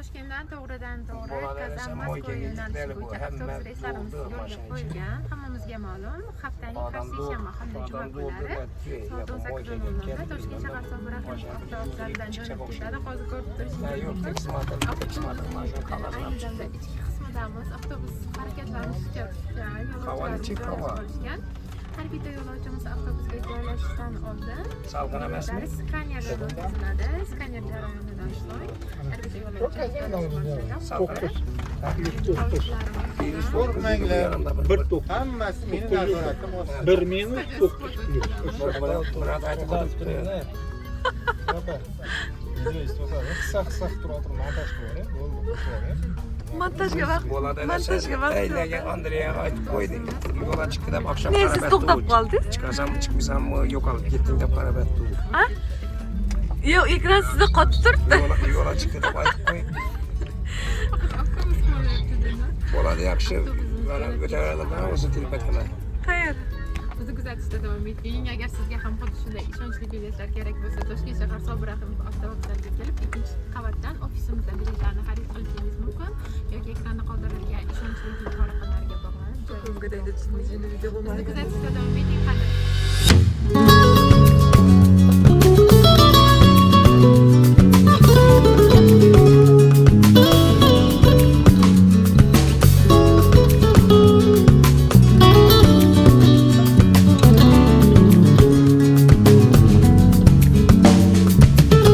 Toshkentdan to'g'ridan to'g'ri Bolalar Kazan esa Moskva moykaga yo'nalishi ketadi, bo'yicha hamma avtobus reyslarimiz yo'lda, yo'lga mashina ichida. qo'yilgan. Hammamizga ma'lum, haftaning har Odam seshanba hamda juma odam kunlari soat 18:00da Toshkent shahar Sobir Rahimov avtovokzalidan jo'nab ketadi. Hozir ko'rib turishingiz Yo'q, mumkin. tekismatr, tekismatr, mana shuni qog'ozini Ayni damda ichki qismidamiz. Avtobus harakatlanishga tutgan, Havo yo'lovchilarimiz nechik havo? joylashib olishgan. Har bitta yo'lovchimiz avtobusga joylashishdan oldin Salqin emasmi? ular skanerdan o'tkaziladi. Skaner jarayonidan so'ng har bitta yo'lovchi joylashib olishidan Salqin. Qo'rqmanglar. Bir to'qqiz. Hammasi meni nazoratim ostida. Bir minus to'qqiz plyus. Murat aytib o'tibdi. Qissa qissa qilib turib o'tirib montaj qilib yuboring. Bo'ldi, qo'shib yuboring. Montajga vaqt. Bo'ladi. Montajga vaqt yo'q. Aylagan Andreyga aytib qo'yding. Yo'lga chiqdi deb oqshom Ne, siz qarab to'xtab aytdi u. qoldingiz? Chiqasanmi, chiqmaysanmi, yo'qolib ketding deb qarab aytdi u. A? Yo'q, ekran sizda qotib turibdi. Yo'lga chiqdi deb aytib qo'y. Avtobus bo'lyapti dedi. Bo'ladi, yaxshi. Mana o'taveradi, o'zi telefon qiladi. Qayerda? Bizni kuzatishda davom eting. Agar sizga ham xuddi shunday ishonchli biletlar kerak bo'lsa, Toshkent shahar Sobir Rahimov avtovokzaliga kelib, ikkinchi qavatdan ofisimizdan biletlarni xarid qilishingiz mumkin yoki ekranda qoldirilgan ishonchli telefon raqamlariga bog'lanib, joyingizni. Bizni kuzatishda davom eting. Qadrli